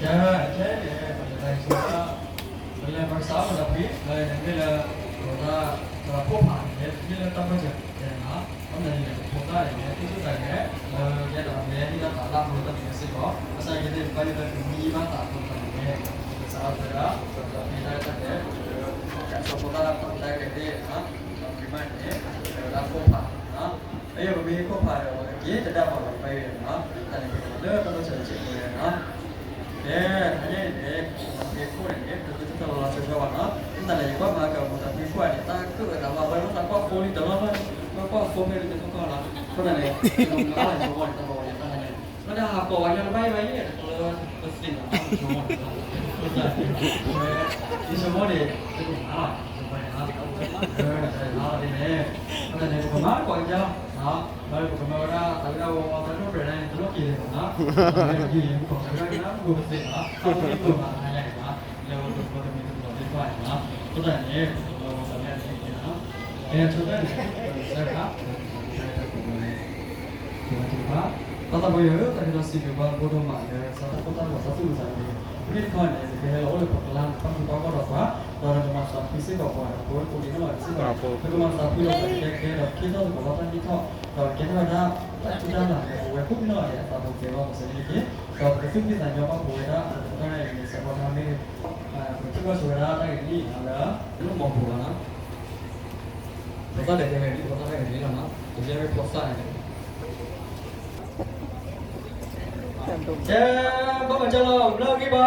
ခဲအံၤန့ၣ် ပလဲၤဘၣ်ဆၢ ပလဲၤဘၣ်ဆၢမုာ်တၢ်ဖှံ လၢန့ၣ်မ့ၢ်လၢ ပဝဲဒၣ် ပဖိပၢ်န့ၣ် မ့ၢ်လၢတၢ်ဘၢၣ်စၢၤန့ၣ်လီၤ. အဃိသတးန့ၣ် ပဖိသၣ်န့ၣ် သူၣ်ဆူၣ်သးဂဲၤ လၢယဲဒၣ်အမဲာ်ဟ့ၣ်တၢ်သးလၢအမုာ်တၢ်ဖှံစ့ၢ်ကီး ဘၣ်ဆၣ်က့န့ၣ် ပဘၣ်ယိၣ်လၢကမံဘၣ်သးအဃိသတးန့ၣ် ကစးထီၣ်ဝဲဒၣ် ပကဖံးတၢ်တၢ်ဒဲး ကစၢ်ဖိသၣ်တၢ်ဖှံတၢ်ဂဲၤသ့ၣ် ပမ့ၢ်မၤန့ၣ် ပဝဲဒၣ်ဖိပၢ် အယဲၢ်ပမ့ၢ်ဟ့ၣ်ခိၣ်ဖးဒီး ပကက့ၤတဒၣ်ဘၣ်လီၤ ပဘၣ်ယိၣ်န့ၣ်လီၤ. တၢ်န့ၣ် ပလၢတၢ်လီၢ်ဆၢဆ့ၣ်ပဝဲန့ၣ်လီၤ. ကဲ တဟါညါအံၤန့ၣ် ပမ့ၢ်ခိၣ်န့ၣ်န့ၣ် ပတသ့ၣ်နီၣ်လီၤလီၤဆီဆီဘၣ်နီၤ. မ့ၢ်တၢ်န့ၣ် ယကွၢ်မၤကမူၤတၢ်ဖှံခိၣ်အံၤန့ၣ် တၢ်ကၢၣ်အသးဘၣ်ဝဲ ဘၣ်သးကွၢ်ဖိလံတလီၢ်လီၢ်န့ၣ် ကွၢ်ကွၢ်ဖိဖဲလံတခီၣ်ခီလီၤ. အဃိသတးန့ၣ် ယကမၤလီၤယဆိကမိၣ်န့ၣ် တဘျီဝဲန့ၣ်တၢ်ဟါညါန့ၣ် ဘၣ်တၢ်ဟးကိးဝဲညါတဘၣ်အံၤဘၣ်အံၤ တကလၢပသ့ၣ်နီၣ် ယဆိကမိၣ်န့ၣ် ယဆိကမိၣ်န့ၣ် ယကမၤလီၤ ယဆိကမိၣ်န့ၣ် တၢ်ဟးလီၤဒ်န့ၣ် အဃိသတးန့ၣ် ပကမၤကိးကဒါလီၤ ဘၣ်ပကမၤဝဲဒၣ် တၢ်ဝဲဒၣ်ဝီဝီ တၢ်ဒိၣ်ရဲၣ်ဒၣ်န့ၣ် တလိၣ်က့ၤလၢၤဘၣ်နီၤ ပကမၤဝဲဒၣ်က့ၤလၢပကီၢ်ဝဲဒၣ်က့ၤလၢပကီၢ်ပသ့ၣ်နီၤ အဝဲသ့ၣ်ပကမၤတဟါညါအံၤနီၤ လၢဝဲပကမၤတမံၤတမံၤသ့ၣ်တဖၣ်အံၤနီၤ အဃိသတးန့ၣ် ပကမၤဝဲသးလၢအန့ၣ်က့ၤနီၤ ကဲ ဆိတၢ်န့ၣ် ပကစၢ်ခါ ပကစၢ်ခါ ဘၣ်သးပှဲၤယၤဧၢ, တၢ်ခဲလၢာ်စံးဘျုးဘၣ် ဖိဒိၣ်မးလၢ စးထီၣ်ခိၣ်သၣ်လီၤ တၢ်သူၣ်မုာ်သးမုာ်, မ့ၢ်တခီန့ၣ် ပကဟဲလီၤအိၣ်လၢပကျါ ပၣ်ဃုာ်ပၣ်ဂီၢ်ဒီးပှၤ, ဒီးပကမၤသးဖှံစ့ၢ်ကီးပှၤဒီး ပဝဲကိးဂၤဒဲးလီၤ. ပကမၤသးဖှံလီၤသးကဲကဲဒီး ပခ့ထီၣ်သကိးလီၤတၢ်ဟ့ၣ်ထီၣ်, ဒီးကဲထီၣ်ဝဲဒၣ် တၢ်ထူတၢ်လၢ်လၢပဝဲကိးဂၤဒဲးအသးပူၤ ကဲဘၣ်ပှၤစဲန့ၣ်တက့ၢ်. ဒီးပကသူၣ်ဖှံသးညီဘၣ်ပဝဲဒၣ် ပတၢ်ရဲၣ်အံၤန့ၣ် စဲးဖီတၢ်မ့ၢ် ပထံၣ်ဘၣ်ဆိဝဲဒၣ်တၢ်ဂ့ၢ်လံလၢ လၢမီၤပူၤလီၤနီၤ. ဖိသၣ်လဲၤတဲဝဲလံ ဖိသၣ်တၢ်ဂ့ၢ်လံလီၤနီၤ, ပယဲၢ်မ့ၢ်ဖိသၣ်န့ၣ် ကဲ ဘၣ်မၤစၢၤလီၤ ဘျၢဂံၢ်ဘါ